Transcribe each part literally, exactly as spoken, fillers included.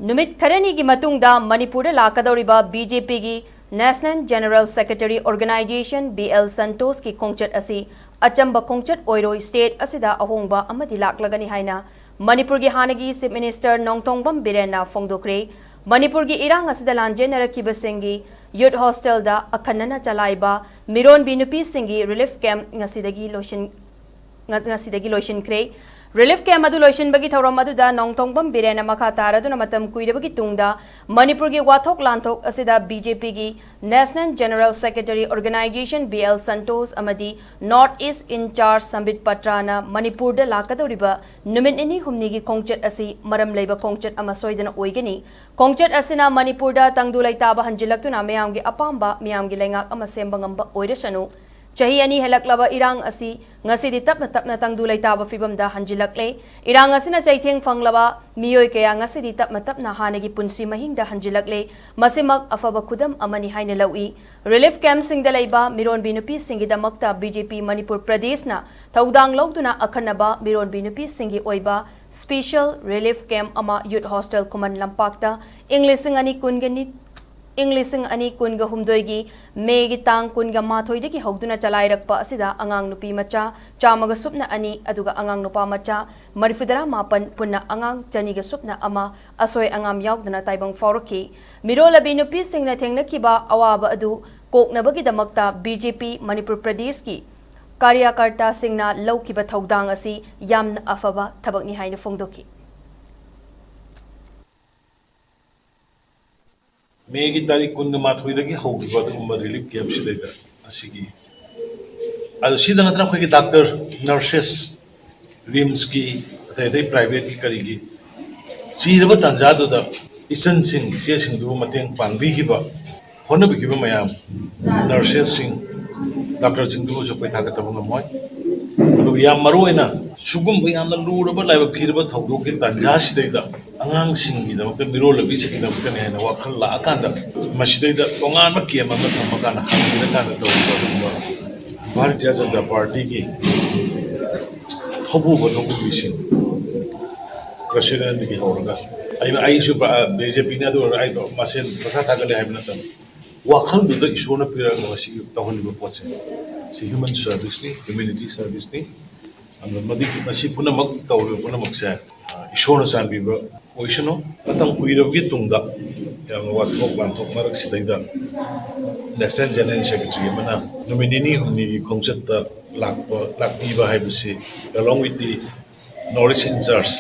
ꯅꯨꯃꯤꯠ ꯈꯔꯅꯤꯒꯤ ꯃꯇꯨꯡꯗ ꯃꯅꯤꯄꯨꯔꯗ ꯂꯥꯛꯀꯗꯧꯔꯤꯕ ꯕꯤ ꯖꯦ ꯄꯤꯒꯤ National General Secretary Organization B L ꯁꯟꯇꯣꯁꯀꯤ ꯈꯣꯡꯆꯠ ꯑꯁꯤ ꯑꯆꯝꯕ ꯈꯣꯡꯆꯠ ꯑꯣꯏꯔꯣꯏ꯫ ꯁ꯭ꯇꯦꯠ ꯑꯁꯤꯗ ꯑꯍꯣꯡꯕ ꯑꯃꯗꯤ ꯂꯥꯛꯂꯒꯅꯤ ꯍꯥꯏꯅ ꯃꯅꯤꯄꯨꯔꯒꯤ ꯍꯥꯟꯅꯒꯤ ꯆꯤꯐ ꯃꯤꯅꯤꯁꯇꯔ ꯅꯣꯡꯊꯣꯡꯕꯝ ꯕꯤꯔꯦꯟꯅ ꯐꯣꯡꯗꯣꯛꯈ꯭ꯔꯦ꯫ ꯃꯅꯤꯄꯨꯔꯒꯤ ꯏꯔꯥꯡ ꯑꯁꯤꯗ ꯂꯥꯟꯖꯦꯟꯅꯔꯛꯈꯤꯕꯁꯤꯡꯒꯤ ꯌꯨꯠ ꯍꯣꯁꯇꯦꯜꯗ ꯑꯈꯟꯅꯅ ꯆꯂꯥꯏꯕ ꯃꯤꯔꯣꯟꯕꯤ ꯅꯨꯄꯤꯁꯤꯡꯒꯤ ꯔꯤꯂꯤꯐ ꯀꯦꯝꯞ ꯉꯁꯤꯗꯒꯤ ꯂꯣꯏꯁꯤꯟ-, ꯉ-, ꯉꯁꯤꯗꯒꯤ ꯂꯣꯏꯁꯤꯟꯈ꯭ꯔꯦ꯫ ꯔꯤꯂꯤꯐ ꯀꯦꯝꯞ ꯑꯗꯨ ꯂꯣꯏꯁꯤꯟꯕꯒꯤ ꯊꯧꯔꯝ ꯑꯗꯨꯗ ꯅꯣꯡꯊꯣꯡꯕꯝ ꯕꯤꯔꯦꯟꯅ ꯃꯈꯥ ꯇꯥꯔꯗꯨꯅ ꯃꯇꯝ ꯀꯨꯏꯔꯕꯒꯤ ꯇꯨꯡꯗ ꯃꯅꯤꯄꯨꯔꯒꯤ ꯋꯥꯊꯣꯛ ꯂꯥꯟꯊꯣꯛ ꯑꯁꯤꯗ ꯕꯤ ꯖꯦ ꯄꯤꯒꯤ National General Secretary Organization B L Santosh ꯑꯃꯗꯤ North East in Charge ꯁꯝꯕꯤꯠ ꯄꯇ꯭ꯔꯥꯅ ꯃꯅꯤꯄꯨꯔꯗ ꯂꯥꯛꯀꯗꯧꯔꯤꯕ ꯅꯨꯃꯤꯠ ꯅꯤꯅꯤ ꯍꯨꯝꯅꯤꯒꯤ ꯈꯣꯡꯆꯠ ꯑꯁꯤ ꯃꯔꯝ ꯂꯩꯕ ꯈꯣꯡꯆꯠ ꯑꯃ ꯁꯣꯏꯗꯅ ꯑꯣꯏꯒꯅꯤ꯫ ꯈꯣꯡꯆꯠ ꯑꯁꯤꯅ ꯃꯅꯤꯄꯨꯔꯗ ꯇꯪꯗꯨ ꯂꯩꯇꯥꯕ ꯍꯟꯖꯤꯜꯂꯛꯇꯨꯅ ꯃꯤꯌꯥꯝꯒꯤ ꯑꯄꯥꯝꯕ, ꯃꯤꯌꯥꯝꯒꯤ ꯂꯩꯉꯥꯛ ꯑꯃ ꯁꯦꯝꯕ ꯉꯝꯕ ꯑꯣꯏꯔꯁꯅꯨ꯫ ꯆꯍꯤ ꯑꯅꯤ ꯍꯦꯜꯂꯛꯂꯕ ꯏꯔꯥꯡ ꯑꯁꯤ ꯉꯁꯤꯗꯤ ꯇꯞꯅ ꯇꯞꯅ ꯇꯪꯗꯨ ꯂꯩꯇꯥꯕ ꯐꯤꯕꯝꯗ ꯍꯟꯖꯤꯜꯂꯛꯂꯦ꯫ ꯏꯔꯥꯡ ꯑꯁꯤꯅ ꯆꯩꯊꯦꯡ ꯐꯪꯂꯕ ꯃꯤꯑꯣꯏ ꯀꯌꯥ ꯉꯁꯤꯗꯤ ꯇꯞꯅ ꯇꯞꯅ ꯍꯥꯟꯅꯒꯤ ꯄꯨꯟꯁꯤ ꯃꯍꯤꯡꯗ ꯍꯟꯖꯤꯜꯂꯛꯂꯦ꯫ ꯃꯁꯤꯃꯛ ꯑꯐꯕ ꯈꯨꯗꯝ ꯑꯃꯅꯤ ꯍꯥꯏꯅ ꯂꯧꯏ꯫ ꯔꯤꯂꯤꯐ ꯀꯦꯝꯞꯁꯤꯡꯗ ꯂꯩꯕ ꯃꯤꯔꯣꯟꯕꯤ ꯅꯨꯄꯤꯁꯤꯡꯒꯤꯗꯃꯛꯇ ꯕꯤ ꯖꯦ ꯄꯤ ꯃꯅꯤꯄꯨꯔ ꯄ꯭ꯔꯗꯦꯁꯅ ꯊꯧꯗꯥꯡ ꯂꯧꯗꯨꯅ ꯑꯈꯟꯅꯕ ꯃꯤꯔꯣꯟꯕꯤ ꯅꯨꯄꯤꯁꯤꯡꯒꯤ ꯑꯣꯏꯕ ꯁ꯭ꯄꯦꯁꯦꯜ ꯔꯤꯂꯤꯐ ꯀꯦꯝꯞ ꯑꯃ ꯌꯨꯠ ꯍꯣꯁꯇꯦꯜ ꯈꯨꯃꯟ ꯂꯝꯄꯥꯛꯇ ꯏꯪ ꯂꯤꯁꯤꯡ ꯑꯅꯤ ꯀꯨꯟꯒ ꯅꯤ-, ꯏꯪ ꯂꯤꯁꯤꯡ ꯑꯅꯤ ꯀꯨꯟꯒ ꯍꯨꯝꯗꯣꯏꯒꯤ ꯃꯦꯒꯤ ꯇꯥꯡ ꯀꯨꯟꯒ ꯃꯥꯊꯣꯏꯗꯒꯤ ꯍꯧꯗꯨꯅ ꯆꯂꯥꯏꯔꯛꯄ ꯑꯁꯤꯗ ꯑꯉꯥꯡ ꯅꯨꯄꯤ ꯃꯆꯥ ꯆꯥꯝꯃꯒ ꯁꯨꯞꯅ ꯑꯅꯤ, ꯑꯗꯨꯒ ꯑꯉꯥꯡ ꯅꯨꯄꯥ ꯃꯆꯥ ꯃꯔꯤꯐꯨꯇꯔꯥ ꯃꯥꯄꯟ, ꯄꯨꯟꯅ ꯑꯉꯥꯡ ꯆꯅꯤꯒ ꯁꯨꯞꯅ ꯑꯃ ꯑꯁꯣꯏ ꯑꯉꯥꯝ ꯌꯥꯎꯗꯅ ꯇꯥꯏꯕꯪ ꯐꯥꯎꯔꯛꯈꯤ꯫ ꯃꯤꯔꯣꯜꯂꯕꯤ ꯅꯨꯄꯤꯁꯤꯡꯅ ꯊꯦꯡꯅꯈꯤꯕ ꯑꯋꯥꯕ ꯑꯗꯨ ꯀꯣꯛꯅꯕꯒꯤꯗꯃꯛꯇ ꯕꯤ ꯖꯦ ꯄꯤ ꯃꯅꯤꯄꯨꯔ ꯄ꯭ꯔꯗꯦꯁꯀꯤ ꯀꯥꯔꯌꯥꯀꯔꯇꯥꯁꯤꯡꯅ ꯂꯧꯈꯤꯕ ꯊꯧꯗꯥꯡ ꯑꯁꯤ ꯌꯥꯝꯅ ꯑꯐꯕ ꯊꯕꯛꯅꯤ ꯍꯥꯏꯅ ꯐꯣꯡꯗꯣꯛꯈꯤ꯫ ꯃꯦꯒꯤ ꯇꯥꯔꯤꯛ ꯀꯨꯟꯒ ꯃꯥꯊꯣꯏꯗꯒꯤ ꯍꯧꯈꯤꯕ ꯑꯗꯨꯒꯨꯝꯕ ꯔꯤꯂꯤꯐ ꯀꯦꯝꯞꯁꯤꯗꯩꯗ ꯑꯁꯤꯒꯤ, ꯑꯗꯨ ꯁꯤꯗ ꯅꯠꯇꯅ ꯑꯩꯈꯣꯏꯒꯤ ꯗꯥꯛꯇꯔ, ꯅꯔꯁꯦꯁ, ꯔꯤꯝꯁꯀꯤ, ꯑꯇꯩ ꯑꯇꯩ ꯄ꯭ꯔꯥꯏꯚꯦꯠꯀꯤ ꯀꯔꯤꯒꯤ ꯆꯤꯔꯕ ꯇꯥꯟꯖꯥꯗꯨꯗ ꯏꯆꯟꯁꯤꯡ, ꯏꯆꯦꯁꯤꯡꯗꯨꯕꯨ ꯃꯇꯦꯡ ꯄꯥꯡꯕꯤꯈꯤꯕ, ꯍꯣꯠꯅꯕꯤꯈꯤꯕ ꯃꯌꯥꯝ, ꯅꯔꯁꯦꯁꯁꯤꯡ, ꯗꯥꯛꯇꯔꯁꯤꯡꯗꯨꯕꯨꯁꯨ ꯑꯩꯈꯣꯏ ꯊꯥꯒꯠꯇꯕ ꯉꯝꯃꯣꯏ꯫ ꯑꯗꯨꯒ ꯌꯥꯝ ꯃꯔꯨ ꯑꯣꯏꯅ ꯁꯤꯒꯨꯝꯕ ꯌꯥꯝꯅ ꯂꯨꯔꯕ ꯂꯥꯏꯕꯛ ꯊꯤꯔꯕ ꯊꯧꯗꯣꯛꯀꯤ ꯇꯥꯟꯖꯥꯁꯤꯗꯩꯗ ꯑꯉꯥꯡꯁꯤꯡꯒꯤꯗꯃꯛꯇ, ꯃꯤꯔꯣꯜꯂꯕꯤꯁꯤꯡꯒꯤꯗꯃꯛꯇꯅꯤ ꯍꯥꯏꯅ ꯋꯥꯈꯜ ꯂꯥꯛꯑꯀꯥꯟꯗ ꯃꯁꯤꯗꯩꯗ ꯇꯣꯉꯥꯟꯕ ꯀꯦꯝꯞ ꯑꯃ ꯊꯝꯃꯀꯥꯟꯗ ꯍꯥꯡꯕꯤꯔꯀꯥꯟꯗ ꯇꯧꯔꯤꯕ ꯑꯗꯨꯒꯨꯝꯕ ꯚꯥꯔꯇꯤꯌ ꯖꯅꯇꯥ ꯄꯥꯔꯇꯤꯒꯤ ꯊꯧꯕꯨꯕ ꯊꯧꯕꯨꯕꯤꯁꯤꯡ ꯄ꯭ꯔꯦꯁꯤꯗꯦꯟꯗꯒꯤ ꯍꯧꯔꯒ ꯑꯩ ꯑꯩꯁꯨ ꯕꯤ ꯖꯦ ꯄꯤꯅꯤ, ꯑꯗꯨ ꯑꯣꯏꯔꯒ ꯑꯩꯗꯣ ꯃꯁꯦꯟ ꯄꯩꯁꯥ ꯊꯥꯒꯠꯂꯦ ꯍꯥꯏꯕ ꯅꯠꯇꯕ, ꯋꯥꯈꯜꯗꯨꯗ ꯏꯁꯣꯔꯅ ꯄꯤꯔꯛꯑꯒ ꯃꯁꯤꯒꯤ ꯇꯧꯍꯜꯂꯤꯕ ꯄꯣꯠꯁꯦ, ꯁꯤ ꯍ꯭ꯌꯨꯃꯦꯟ ꯁꯔꯚꯤꯁꯅꯤ, ꯍ꯭ꯌꯨꯃꯦꯅꯤꯇꯤ ꯁꯔꯚꯤꯁꯅꯤ꯫ ꯑꯗꯨ ꯃꯗꯨꯒꯤ ꯃꯁꯤ ꯄꯨꯝꯅꯃꯛ ꯇꯧꯔꯤꯕ ꯄꯨꯝꯅꯃꯛꯁꯦ, ꯑ, ꯏꯁꯣꯔꯅ ꯆꯥꯟꯕꯤꯕ ꯑꯣꯏꯁꯅꯨ꯫ ꯃꯇꯝ ꯀꯨꯏꯔꯕꯒꯤ ꯇꯨꯡꯗ ꯌꯥꯝꯅ ꯋꯥꯊꯣꯛ ꯂꯥꯟꯊꯣꯛ ꯃꯔꯛꯁꯤꯗꯩꯗ ꯅꯦꯁꯅꯦꯜ ꯖꯦꯅꯔꯦꯜ ꯁꯦꯀ꯭ꯔꯦꯇꯔꯤ ꯑꯃꯅ ꯅꯨꯃꯤꯠ ꯅꯤꯅꯤ ꯍꯨꯝꯅꯤꯒꯤ ꯈꯣꯡꯆꯠꯇ ꯂꯥꯛꯄ, ꯂꯥꯛꯄꯤꯕ ꯍꯥꯏꯕꯁꯤ, along with the North East in Charge,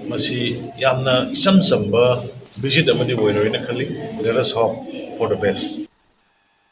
ꯃꯁꯤ ꯌꯥꯝꯅ ꯏꯆꯝ ꯆꯝꯕ ꯚꯤꯖꯤꯠ ꯑꯃꯗꯤ ꯑꯣꯏꯔꯣꯏꯅ ꯈꯜꯂꯤ꯫ Let us hope for the best꯫